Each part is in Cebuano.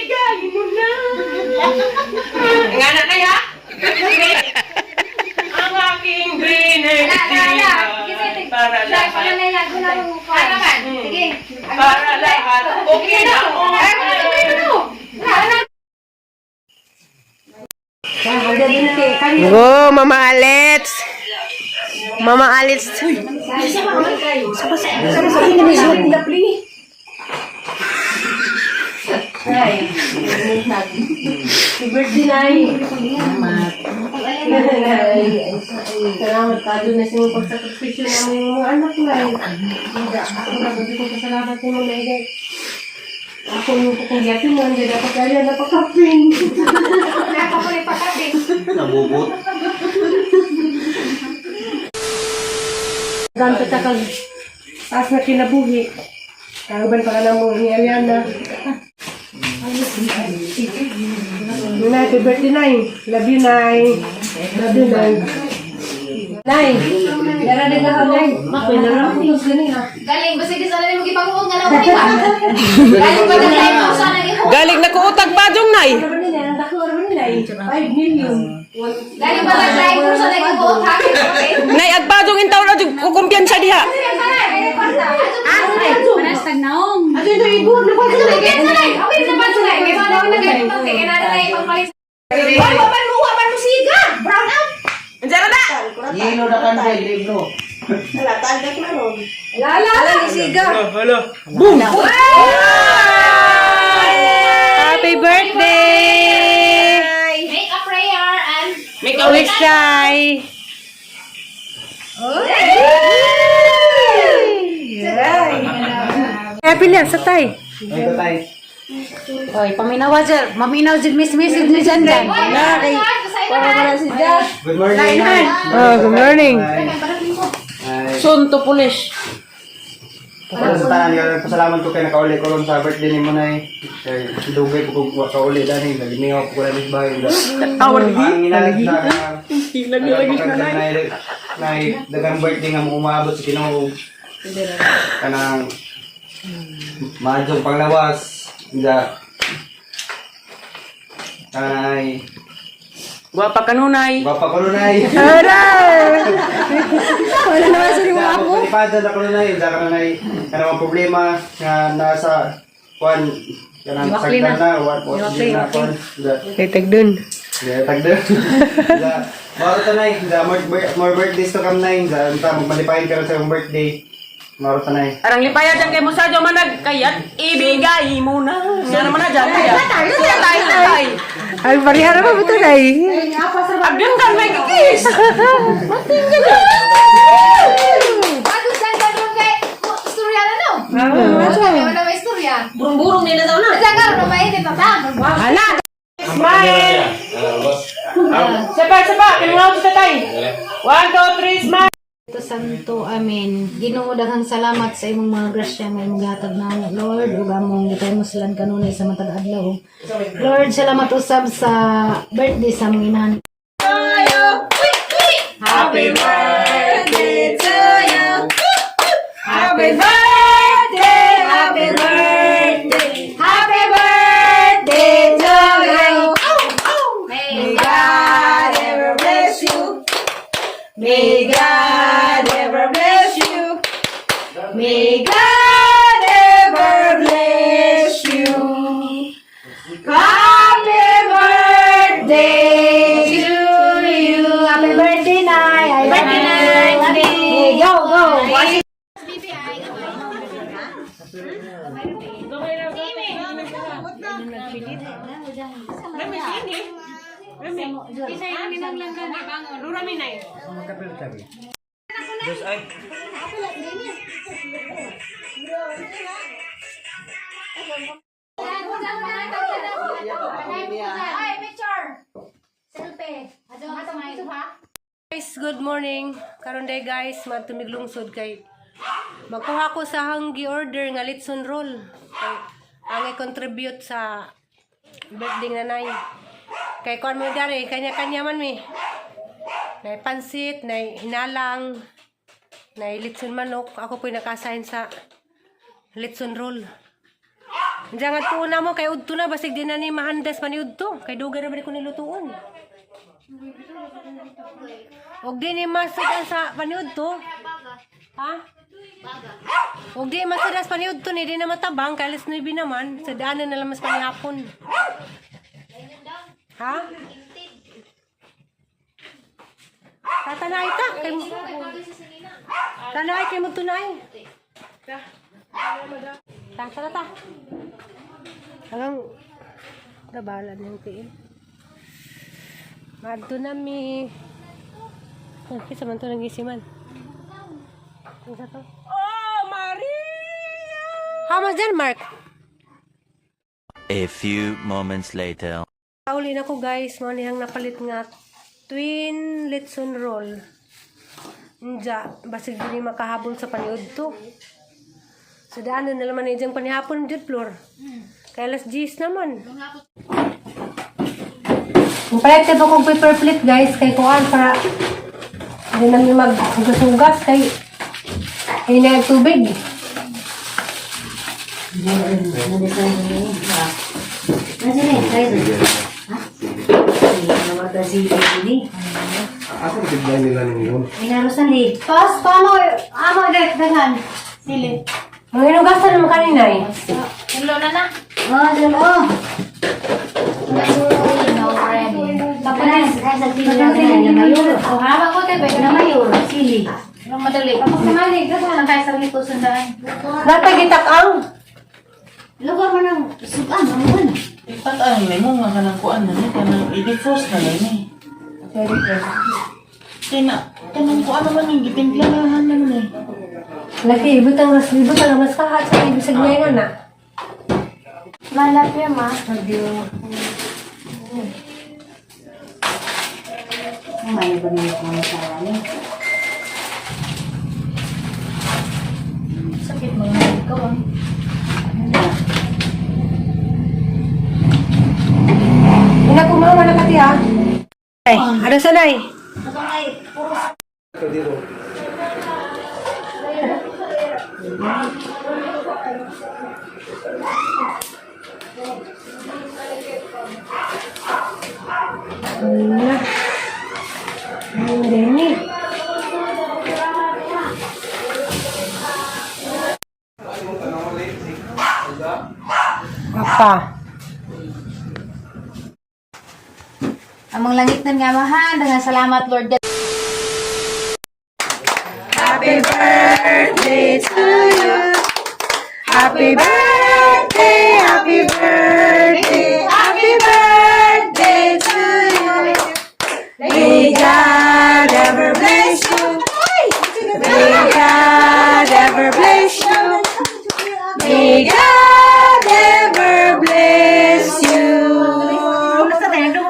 Ibigay mo na. Nga na kaya? Ang aking binigay para lahat. Sige. Para lahat. Okay na. Go, Mama Alex! Mama Alex! Happy birthday, Nay. Salamat ka doon na sa imong pagsakripisyo ng imong mga anak, Nay. Ako na gabi ko pasalamat sa imong Nay. Ako yung kung giyapin mo, hindi dapat kaya napakapin. Nabubot. Ganto ta kag taas na kinabuhi. Kauban pa ka na mo ni Aliana. Nay, happy birthday, Nay. Love you, Nay. Love you, Nay. Nay, dara na ka, Nay. Makoy na lang ko gani ha. Galing, basta di sana mo gipanguog nga lang ba? Galing ba na tayo sana ni Galing na kuutag pa dong, Nay! Ano ba nila? Ang dako ano ba nila? 5 million. Galing ba na tayo sana gibuot ha? Okay. Nay, agpadong in taon na kukumpiyansa diha! Panas tagnaong. Ato ito ibuot na pa. Andiyan na! Yelo na kandel, libro. Happy birthday! Make a prayer and Make a wish, Nay! Happy na, sa tay. Ay, tatay. Oy, paminawa dyan. Maminaw dyan, miss miss ni dyan dyan. Good morning. Oh, good morning. Ay. Soon to polish. Para sa tanan, kaya pasalamat ko kay nakauli ko ron sa birthday ni Monay. Kay dugay ko kung kauli dani, nagimihaw ko lang sa bahay. Awar Ang inalit na lagi na nay. Nay, dagang birthday nga mo umaabot sa Ginoo. Kanang maadjong panglawas. Inja. Kanay. Guwapa ka nunay. Gwapa ko nun ay. Wala naman sa mga Ako palipadan ako nun ay. Inja ka nun ay. Kanang mga problema nga nasa kwan kanang sagdan na wan wan na kwan. Inja. Kay tagdun. Yeah, tagda. Da, maro tanay, da more, more birthdays to come nay. Da, unta magmalipahin ka rin sa iyong birthday. Maro tanay. Arang lipaya dyan kay Musa dyan manag kayat ibigay mo na. Nga naman na dyan. Kaya. Tatay, tatay. Ay, parihara pa ba ito, Nay? Agyan ka may kikis. bago dyan karon kay istorya na no. Wala may istorya. Burung-burung nila daw na. Dyan karon na mainit na ta. Hala. Smile. Sapa, sapa. Kinuha ko sa tatay. One, two, three, smile. Ito Santo, Amen. Ginoo, daghang salamat sa imong mga grasya nga imong gihatag namo, Lord, ug among gitaymuslan kanunay sa matag adlaw. Lord, salamat usab sa birthday sa among inahan. Happy birthday to you. Happy birthday, happy birthday, happy birthday to you. May God ever bless you. May God ever bless you. May God ever bless you. Happy birthday to you. Happy birthday, Nay! Happy birthday, Nay! Go, go! Ay, picture. Selfie. Adyo nga smile. Guys, good morning. Karon day guys, matumiglungsod kay magkuha ko sa hanggi order nga litson roll. Kay ang i-contribute sa birthday nga nanay. Kay kuan mo dari, kanya-kanya man mi. Nay pansit, nay hinalang, nay litson manok. Ako po'y nakasign sa litson roll. Diyan nga tuon na mo kay udto na basig di na ni mahandas pa ni udto kay dugay ra ba ni ko nilutuon. Og di ni masudan sa paniudto. Ha? Og di masudan sa paniudto ni di na matabang kay alas 9 naman sa daanan na lang mas panihapon. Ha? Tatanay ta kay Tanay kay mo tunay. Ta ta ta. Hanggang nabahala na yung tiil. Madto na mi. Ah, kisa man to nang isiman. Isa to. Oh, Maria! How much dyan, Mark? A few moments later. Kauli na ko guys, mo niyang napalit nga twin litson roll. Nja, basig dili makahabol sa paniud to. So daanan na naman ni diyang panihapon jud floor. Kaya alas 10 naman. Palit na kong paper plate guys kay kuan para hindi namin maghugas-hugas kay hindi na yung tubig. Ako tignan nila ninyo. Pas, paano? Amo, dek, daghan. Sili. Ang hinugasan naman kanina eh. Tulo na na. Oh, dalo. Sili. Anong madali? Tapos na daghan tayo sa likod sundaan. Natagitak ang. Lugar mo ng sukan, ano ba? Pag-ang na mo nga kanang kuan na ni kanang i-defrost na lang ni. Kaya na, kanang kuan naman yung gitimplahan na ni. Laki, ibutang mas ibutang mas kahat sa ibig sabihin nga na. Malapit ma. May ba na yung sa ni? Sakit mo na ikaw ah. Ina ko mama na kati ha. Ay, ano sanay? Ito dito. Wala. Ang deni. Apa? Among langit nan nga amahan, daghang salamat Lord God. Happy birthday to you. Happy birthday, happy birthday, happy birthday to you. May God ever bless you. May God ever bless you. May God ever bless you.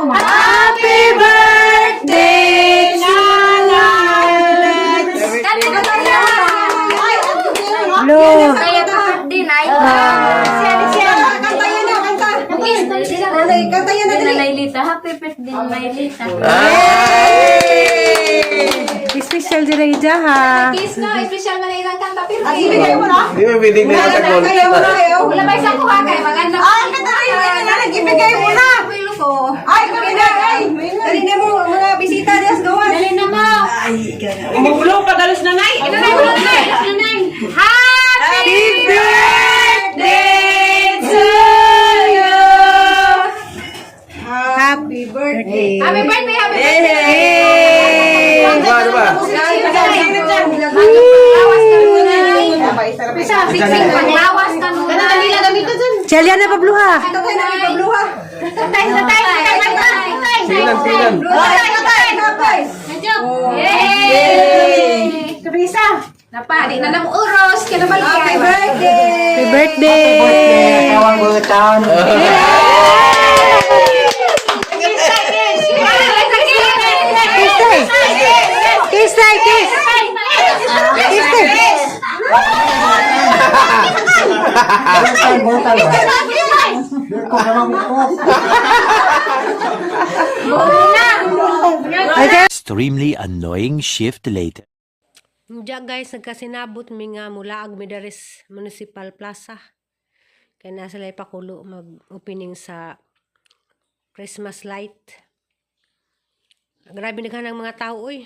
Happy birthday, Lo. Kaya birthday na. Siya Kantayan na, kanta! Kantayan na, dali! Nailita. Happy birthday, Nailita. Special dyan ha. Kiss no, special man ilang kanta pero. Ay, ibigay mo na! Di ba pwedeng na sa goal? Kaya mo na, ayaw! Wala ba isang kuha kay maganda. Ay, kanta kayo! Ibigay mo na! Wilo ko. Ay, kami na! Ay! Dali na mo, mga bisita diya sa gawan! Dali na mo. Umuulo pag alas na nay. Nanay, nanay, nanay. Happy Birthday to you. Happy birthday! Happy birthday, happy birthday. Hey! Diba, diba? Lawas ka nunay. Siksik panglawas ka nunay. Celia na Pablo ha. Tatay na ni Pablo ha! Tatay, tatay, tatay, tatay, tatay. Silan, silan. Tatay, tatay, tatay! Yay! Kabisa. Napa, di na namo uros kaya nabalik. Happy birthday! Happy birthday! Kiss tay! Kiss tay! Kiss! Kiss tay! Extremely annoying shift later. Diya guys, nagkasinabot mi nga mulaag mi daris Municipal Plaza. Kay nasa sila pakulo mag-opening sa Christmas light. Grabe naghan ang mga tao oy.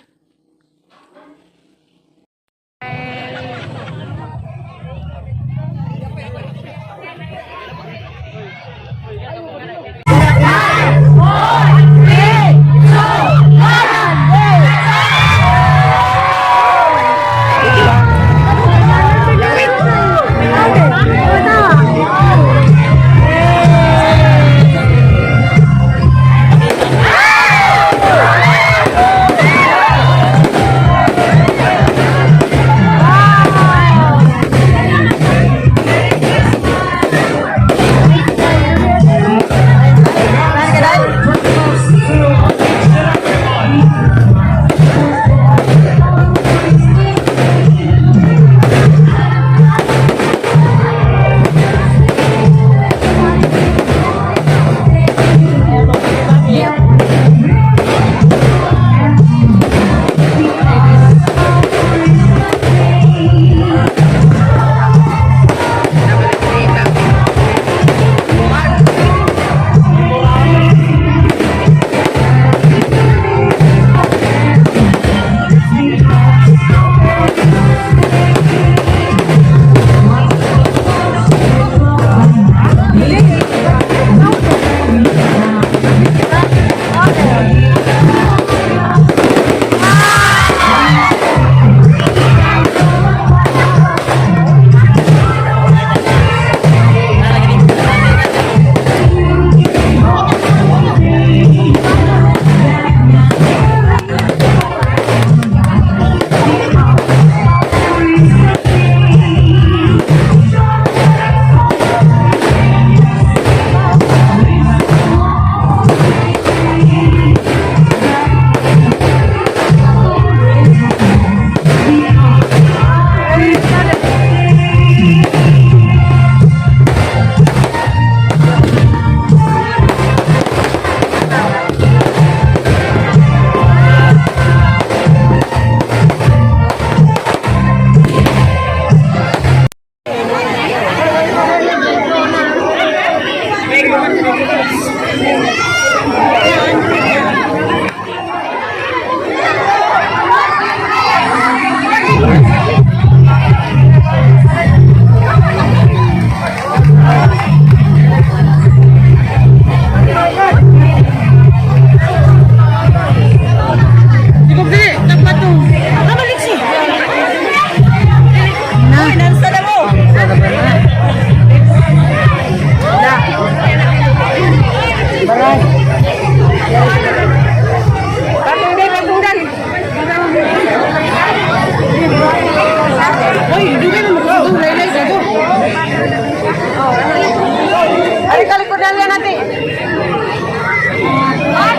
Ay, kalikudan yan natin.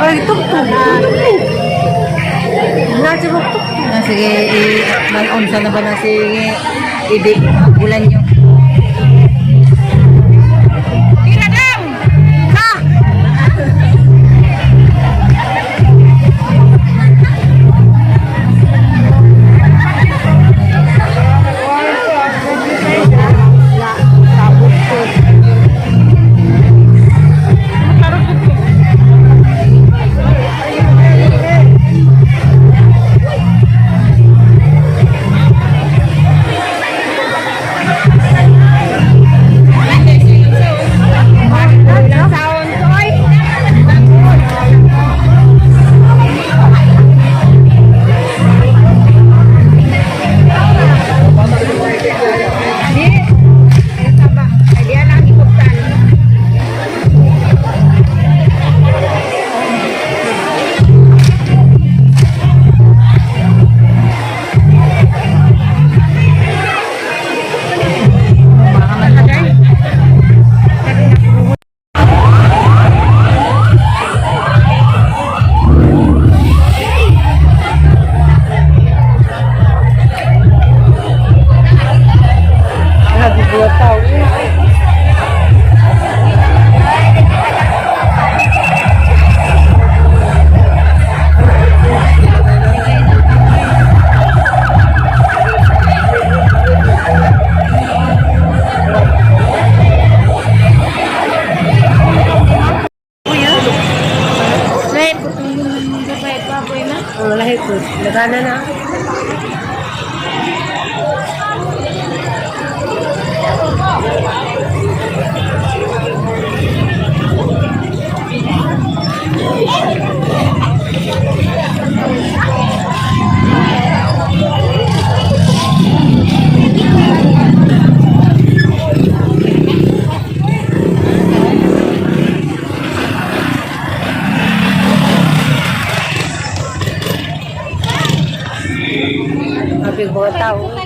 Ay, tugtog. Ah, sige, i-on na ba na si Idi bulan nyo? Lahi po. Nagana na. Sabi mga tao.